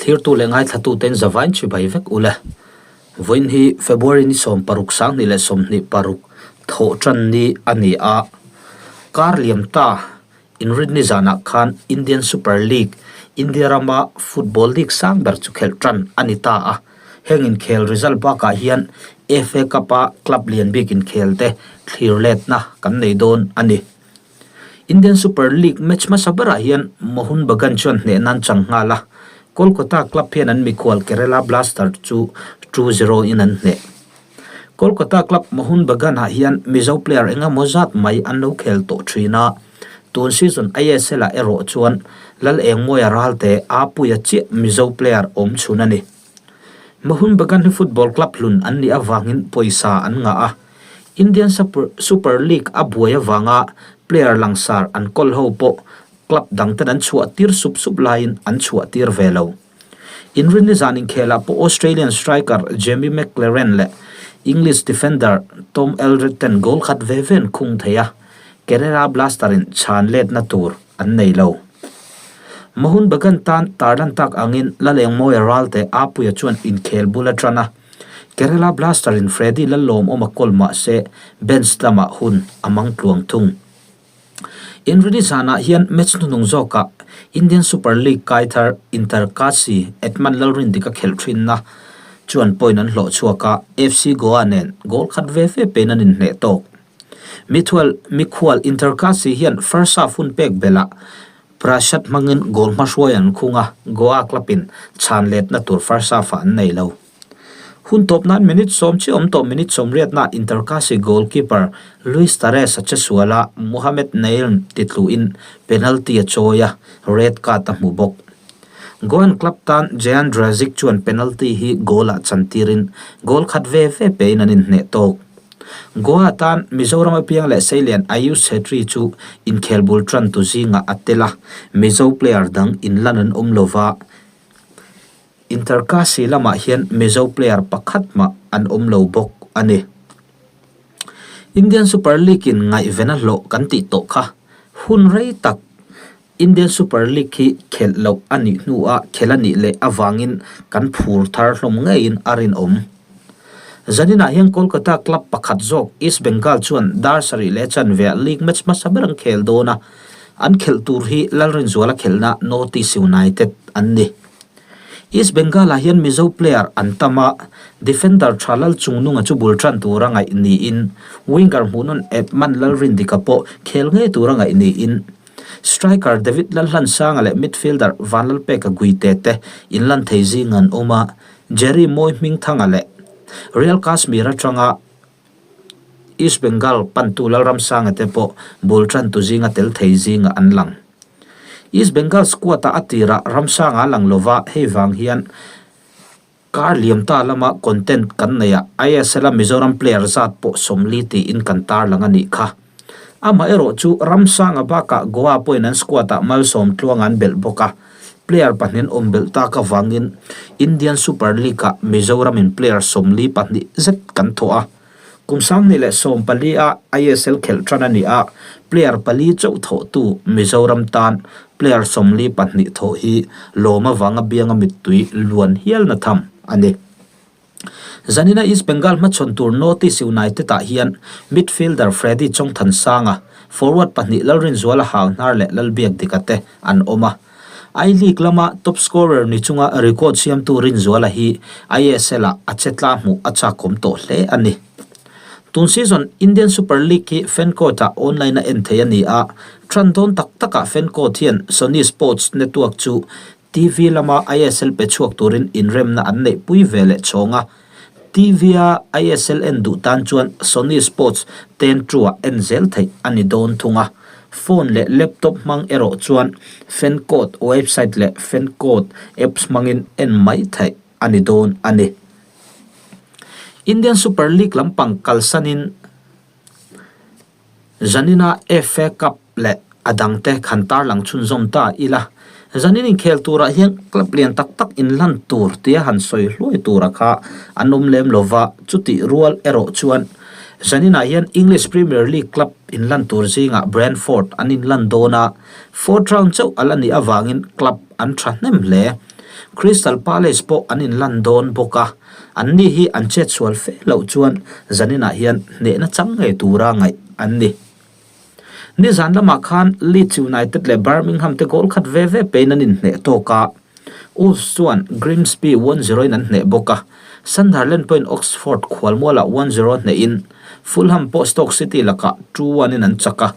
Thlirtu leh ngaithlatuten zavain chibai vek ule. Vawiin hi February ni 16 2026 thawh tan ni a ni a. Kar liam ta inrinni zanah khan Indian Super League, India rama football league sang ber chu khelh tan a ni ta a. Heng inkhel result bakah hian FA Cup-a club lian bik inkhel te thlir letna kan nei dawn a ni. Indian Super League match hmasa berah hian Mohun Bagan chuan hneh nan chang nghal a, Kolkata club hian an mikhual Kerala Blaster chu 2-0 in an hneh. Kolkata club Mohun Bagan ah hian Mizo player eng emaw zat mai an lo khel tawh thin a, tun season ISL ah erawh chuan Lal Engmawia Ralte a puia chiah Mizo player awm chhun a ni. Mohun Bagan hi football club hlun an nih avangin pawisa an ngah a, Indian Super League a buai avanga player langsar an kawl ho pawh club dang ten an chhuah tir sup sup laiin an chhuah tir ve lo. Inrinni zan inkhelah pawh Australian striker Jamie Maclaren leh English defender Tom Eldred ten goal khat ve ve an khung thei a, Kerala Blaster in chhan letna tur an nei lo. Mohun Bagan tan tarlan tak angin Lalengmawia Ralte Apuia chuan inkhel bul a tan a, Kerala Blaster in Freddy Lallawmawma kawl mah se bench lamah hun a mang tluang thung. Inrini zanah hian match hnuhnung zawkah Indian Super League kai thar Inter Kashi Edmund Lalrindika khelh thinna chuan point an hlawh chhuak a, FC Goa nen goal khat ve ve pein an inhneh tawk. Mithual mikhual Inter Kashi hian first half hun pek belhah Prasad hmangin goal hmahruai an khung a, Goa club in chhan letna tur first half ah an nei lo. Hun tawp nan minute sawm chiah awm tawh minute 80 ah Inter Kashi goalkeeper Luis Tares a che sual a, Mohamed Nailm ti tluhin penalty a chawi a, red card a hmu bawk. Goan club tan Jean Drazic chuan penalty hi goal ah chantirin goal khat ve ve pein an inhneh tawk. Goa tan Mizoram apiang leh Seilian Ayush Chhetri chu inkhel bul tan tu zingah a tel a, Mizo player dang inlan an awm lova, Interkasi lamah hian Mizo player pakhat mah an awm lo bawk a ni. Indian Super League in ngaihven a hlawh kan tih tawh kha hun rei tak Indian Super League hi khelh loh a nih hnuah khelh a nih leh avangin kan phur thar hlawm ngeiin a rinawm. Zaninah hian Kolkata club pakhat zawk East Bengal chuan dar sarih leh chanveah league match hmasa ber an khel dawn a, an khelh tur hi Lalrinzuala khelhna North East United an ni. East Bengal-ah hian Mizo player an tam a, defender tha Lalchungnunga chu bul tan tura ngaih niin winger hmuhnawn Edmund Lalrindika pawh khel ngei tura ngaih niin Striker David Lalhlansanga leh midfielder Vanlalpeka Guite te inlan thei zing an awm a, Jerry Mawi Hmingthanga leh Real Kashmir atanga East Bengal pantu Lalramsanga te pawh bul tantu zinga tel thei zingah an lang. East Bengal squad-ah a tirah Ramsanga a lang lova, hei vang hian kar liam ta lama content kan nei a, ISL-a Mizoram player zat pawh 40 tiin kan tarlang a nih kha. Amaherawh chu Ramsanga bakah Goa pawhin an squad-ah malsawm tluang an belh bawk a, player pahnih an awm belh tak avangin Indian Super League-ah Mizoramin player 42 zet kan thawh a. Kum 2014 a ISL khelh tan a ni a, player pali chauh thawhtu Mizoram tan player 42 thawh hi lawm avanga bianga mittui luan hialna tham a ni. Zanina East Bengal hmachhawn tur North East United ah hian midfielder Freddy Chawngthansanga, forward pahnih Lalrinzuala Hauhnar leh Lalbiakdika te an awm a. I-League lama top scorer ni chunga record siamtu Rinzuala hi ISL ah a che tla hmuh a chakawm tawh hle a ni. Tun season Indian Super League hi Fancode ah online a en thei a ni a, tan dawn tak takah Fancode hian Sony Sports Network chu TV lama ISL pe chhuak turin inremna an neihpui ve leh chhawng a. TV a ISL en duh tan chuan Sony Sports ten tua en zel theih a ni dawn thung a. Phone leh laptop hmang erawh chuan Fancode website leh Fancode apps hmangin en mai theih a ni dawn a ni. Indian Super League lampang kalsanin Zanina FA Cup leh a dangte khan tarlang chhunzawm ta ila, zanin inkhel turah hian club lian tak tak inlan tur tia han sawi hluai tura kha an awm lem lova, chutih rual erawh chuan zaninah hian English Premier League club inlan tur zingah Brentford an inlan dawn a, fourth round chauh a la nih avangin club an tha hnem hle. Crystal Palace pawh an inlan dawn bawk a, anni hi an chetsual fe loh chuan zaninah hian hnehna chang ngei tura ngaih an ni. Nizan lamah khan Leeds United leh Birmingham te goal khat ve ve pein an inhneh tawk a, Wolves chuan Grimsby 1-0 in an hneh bawk a, Sunderland pawhin Oxford khualmualah 1-0 hnehin Fulham pawh Stoke City lakah 2-1 in an chak a.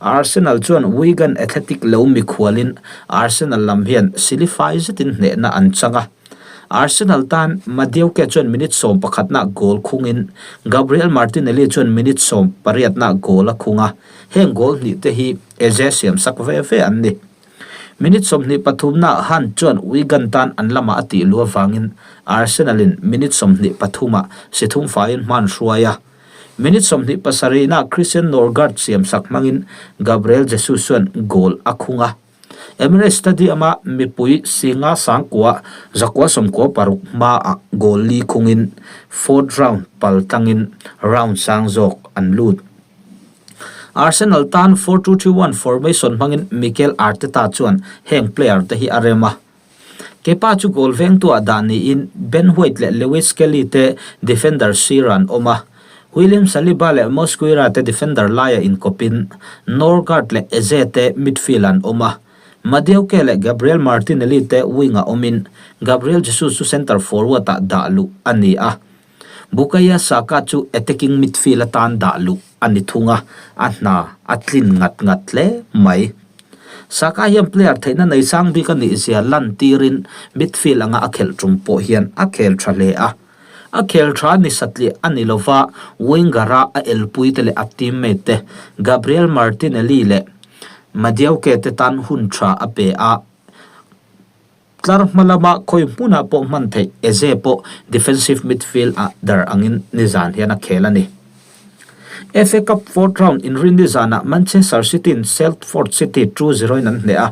Arsenal chuan Wigan Athletic lo mikhualin Arsenal lam hian silifai zetin hnehna an chang a. Arsenal tan Madueke chuan minute sawm pakhatna goal khungin Gabriel Martinelli chuan minute sawm pariatna goal a khung a, heng goal hnih te hi Eze siam sak ve ve an ni. Minute 20 pathumna Hunt chuan Wigan tan an lamah a tih luh avangin Arsenal in minute 23 ah si thum faiin hman hruai a. Minute 27 na Christian Norgaard siam sak hmangin Gabriel Jesus chuan goal a khung a. Emirates Stadium-a mipui Singa Sangkua zakua 96 hmaah goal li khungin fourth round pal tlangin round sang zawk an lut. Arsenal tan 4-2-3-1 formation hmangin Mikel Arteta chuan heng player te hi a rem a. Kepa chu goal vengtuah dah niin Ben White leh Lewis Skelly te defender sir an awm a. William Saliba leh Mosquera te defender laia inkawpin Norgaard leh Eze te midfield an awm a. Madueke leh Gabriel Martinelli te wing-ah awmin Gabriel Jesus chu centre forward-ah dah luh a ni a. Bukayo Saka chu attacking midfield atan dah luh a ni thung a, a hna a tlin ngat ngat hle mai. Saka hian player theihna nei sang bik a nih zia lantirin midfield anga a khelh tum pawh hian a khel tha hle a. A khel tha ni satliah a ni lova, winger-a a elpuite leh a teammate te Gabriel Martinelli leh Madueke te tan hun tha a pe a. Tlar hma lama khawi hmunah pawh hman theih Eze pawh defensive midfield ah dar angin nizan hian a khel a ni. FA Cup fourth round inrinni zanah Manchester City-in Saltford City 2-0 in an hneh a.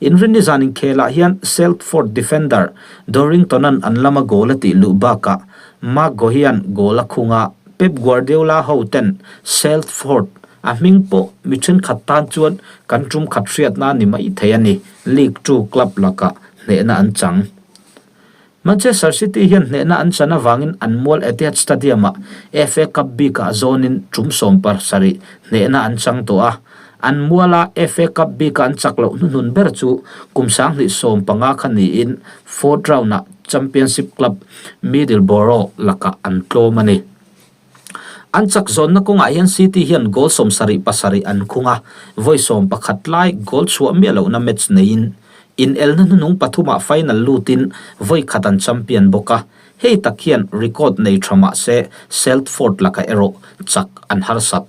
Inrinni zan inkhelah hian Saltford defender Dorrington-a'n an lama goal a tih luh bakah Marc Guehi-a'n goal a khung a, Pep Guardiola hoten Saltford a hming pawh mi thenkhat tan chuan kan tum khat hriatna a ni mai thei a ni, League Two club lakah hnehna an chang. Manchester City hian hnehna an chan avangin an mual Etihad Stadium-ah FA Cup bikah zawnin tum 17 hnehna an chang tawh a. An muala FA Cup bika an chak loh hnuhnun ber chu kum 2015 kha niin fourth round-ah Championship club Middleborough lakah an tlawm a ni. An chak zawnna kawngah hian City hian goal 77 an khung a, vawi 11 lai goal chhuah miah lohna match neiin inelna hnuhnung pathumah final lutin vawi khat an champion bawk a, hei tak hian record nei tha mah se Saltford lakah erawh chak an harsat.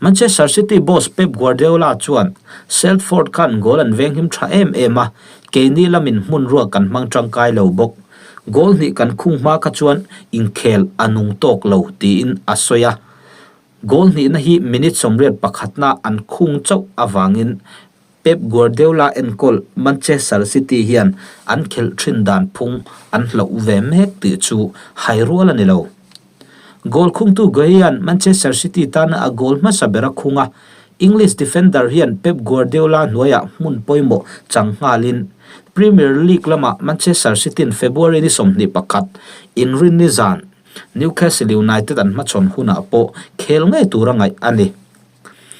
Manchester City boss Pep Guardiola chuan, Saltford khan goal an venghim tha em em a, keini lamin hmun ruak kan hmang tangkai lo bawk. Goal hnih kan khung hma kha chuan inkhel a nung tawk lo, tiin a sawi a. Goal hnihna hi minute 81na an khung chauh avangin Pep Guardiola enkawl Manchester City hian an khelh thin dan phung an hloh ve mek tih chu hai rual a ni lo. Goal khungtu Guehi-a'n Manchester City tana a goal hmasa ber a khung a, English defender hian Pep Guardiola hnuaiah hmun pawimawh chang nghalin Premier League lamah Manchester City-in February ni 21 inrinni zan Newcastle United an hmachhawn hunah pawh khel ngei tura ngaih a ni.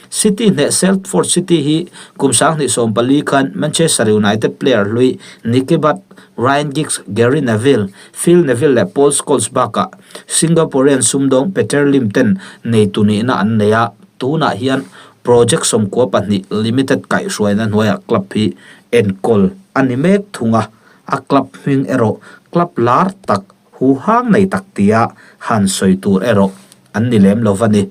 City hneh Saltford City hi kum 2014 khan Manchester United player hlui Nicky Butt, Ryan Giggs, Gary Neville, Phil Neville leh Paul Scholes bakah Singaporean sumdawng Peter Lim ten neitu nihna an nei a, tunah hian Project 92 Limited kaihhruaina hnuaiah club hi enkawl a ni mek thung a, a club hming erawh club lar tak huhang nei tak tia han sawi tur erawh an ni lem lo va ni.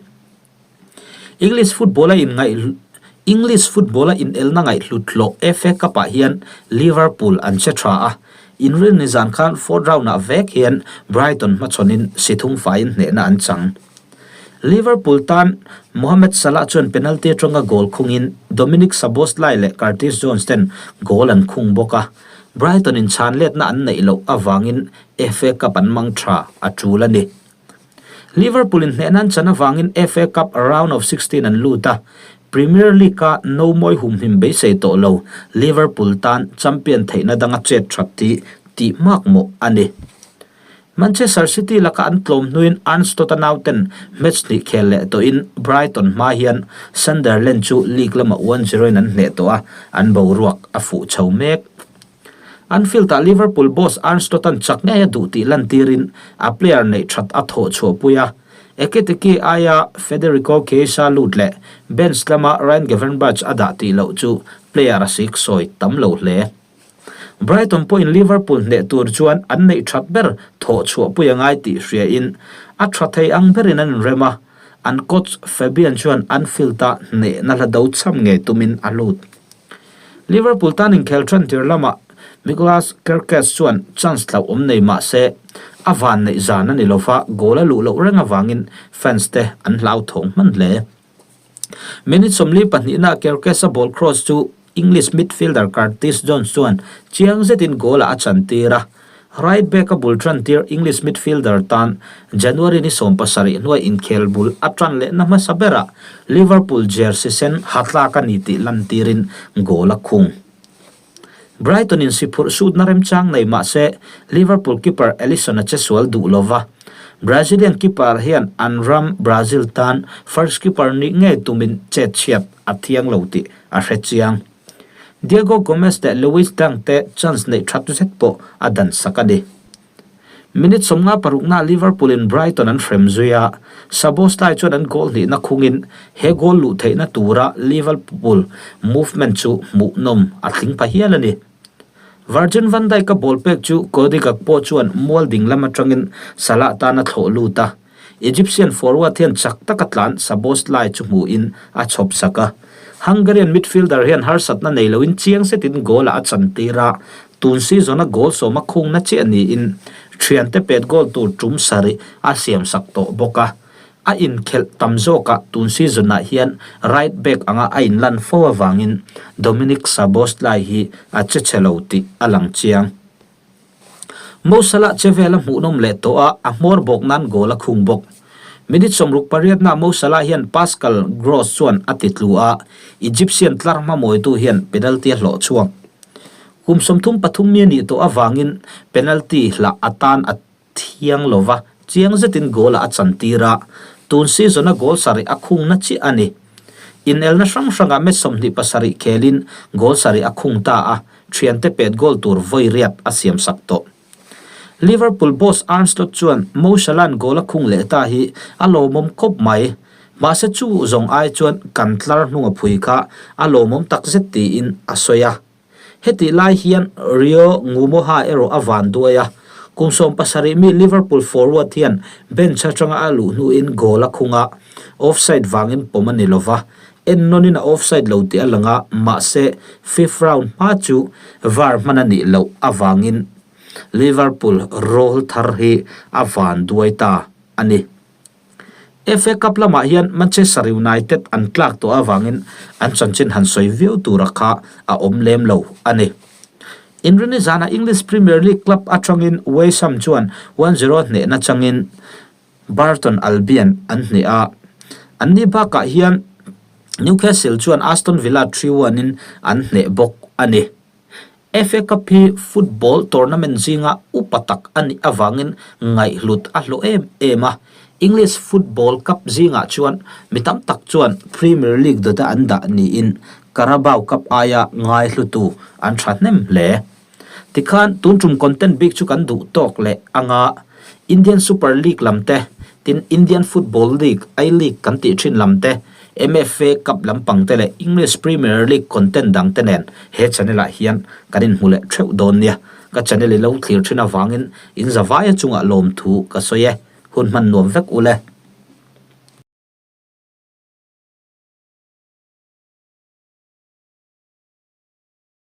English football a inngaih English football a inelna ngaihhlut hlawh FA Cup ah hian Liverpool an che tha a, inrinni zan khan fourth round ah vek hian Brighton hmachhawnin si thung faiin hnehna an chang. Liverpool tan Mohamed Salah chuan penalty atanga goal khungin Dominik Szoboszlai leh Curtis Jones ten goal an khung bawk a, Brighton in chhan letna an neih loh avangin FA Cup an mang tha a tul a ni. Liverpool in hnehna an chan avangin FA Cup round of 16 an lut a. Premier League-a nomawi humhim beisei tawh lo Liverpool tan champion theihna danga chet that hi tih makmawh a ni. Manchester City laka an tlawm hnuin Arne Slot-a nauten match hnih khel leh tawhin Brighton hma hian Sunderland chu league lamah 1-0 in an hneh tawh a, an boruak a fuh chho mek. Anfield-ah Liverpool boss Arne Slot-a'n chak ngei a duh tih lantirin a player neih that a thawh chhuahpui a, Ekitike aia Federico Chiesa lut leh bench lama Ryan Gravenberch a dah tih loh chu player a siksawi tam lo hle. Brighton pawhin Liverpool hneh tur chuan an neih that ber thawh chhuahpui a ngai tih hriain a tha thei ang berin an inrem a, an coach Fabian chuan Anfield-a hnehna hla do cham ngei tumin a lut. Liverpool tan inkhel tan tir lamah Milos Kerkez chuan chance hlauhawm nei mah se a van neih zan a ni lova, goal a luh loh reng avangin fans te an hlauthawng hman hle. Minute 42 ah Kerkez-a ball cross chu English midfielder Curtis Jones chuan chiang zetin goal-ah a chantir a. Right back a bul tantir English midfielder tan January ni 17 hnuai inkhel bul a tan lehna hmasa berah Liverpool jersey sen ha tlak a ni tih lantirin goal a khung. Brighton in si phurh sutna remchang nei mah se Liverpool keeper Alisson a che sual duh lo va. Brazilian keeper hian an ram Brazil tan first keeper nih ngei tumin chet chhiat a thiang lo tih a hre chiang. Diego Gomez leh Lewis Dunk te chance neih that zet pawh a dan sak a ni. Minute 56 Liverpool in Brighton an hrem zui a, Szoboszlai chuan an goal hnihna khungin he goal luh theihna tura Liverpool movement chu hmuhnawm a tling pha hial a ni. Virgil van Dijk a ball pek chu Cody Gakpo chuan mual ding lam atangin Salah tan a thlawh lut a, Egyptian forward hian chak taka tlan Szoboszlai chu hmuhin a chhawp sak a. Hungarian midfielder hian harsatna nei loin chiang zetin goal-ah a chantir a, tun season-a goal sawma khungna chiah niin thiante pet goal tur tum sarih a siamsak tawh bawk a. A inkhelh tam zawkah tun season-ah hian right back anga a inlan fo avangin Dominik Szoboszlai hi a che chhe lo tih a lang chiang. Mo Salah che vel a hmuhnawm leh tawh a, a hmawr bawk nan goal a khung bawk. Minute 68 naa Mo Salah hian Pascal Gross chuan a ti tlu a, Egyptian tlar hmamawitu hian penalty a hlawh chhuak. Kum 33 mi a nih tawh avangin penalty hlah atan a thiang lo va, chiang zetin goal ah a chantir a, tun season a goal sarih a khungna chiah a ni. Inelna hrang hrangah match 27 khelin goal sarih a khung ta a, thiante pet goal tur vawi riat a siamsak tawh. Liverpool boss Arne Slot chuan Mo Salah-a'n goal a khung leh ta hi a lawmawm khawp mai. Mahse chu zawng ai chuan kan tlar hnung a phui kha a lawmawm takzet tiin a sawi a. Hetih lai hian Rio Ngumoha erawh a van duai a, kum 17 mi Liverpool forward hian bench atanga a luh hnuin goal a khung a, offside vangin pawm a ni lova, En nawnin a offside lo tih a lang a, mahse fifth round hma chu VAR hman a nih loh avangin Liverpool rawl thar hi a van duai ta a ni. FA Cup lamah hian Manchester United an tlak tawh avangin an chanchin han sawi viau tura kha a awm lem lo a ni. Inrini zanah English Premier League club atangin West Ham chuan 1-0 hnehna changin Burton Albion an hneh a, anni bakah hian Newcastle chuan Aston Villa 3-1 in an hneh bawk a ni. FA Cup hi football tournament zinga upa tak a nih avangin ngaihhlut a hlawh em em a, English football cup zingah chuan mi tam tak chuan Premier League dawta an dah niin Carabao Cup aia ngaihlutu an thahnem hle. Tikhan tun tum content bik chu kan duh tawk leh anga Indian Super League lam te, tin Indian Football League, I-League kan tih thin lam te, MFA Cup lampang te leh English Premier League content dang te nen he channel ah hian kan inhmu leh theuh dawn nia. Ka channel i lo thlir thin avangin in zavaia chungah lawmthu ka sawi e. Hun hman nuam vek ule.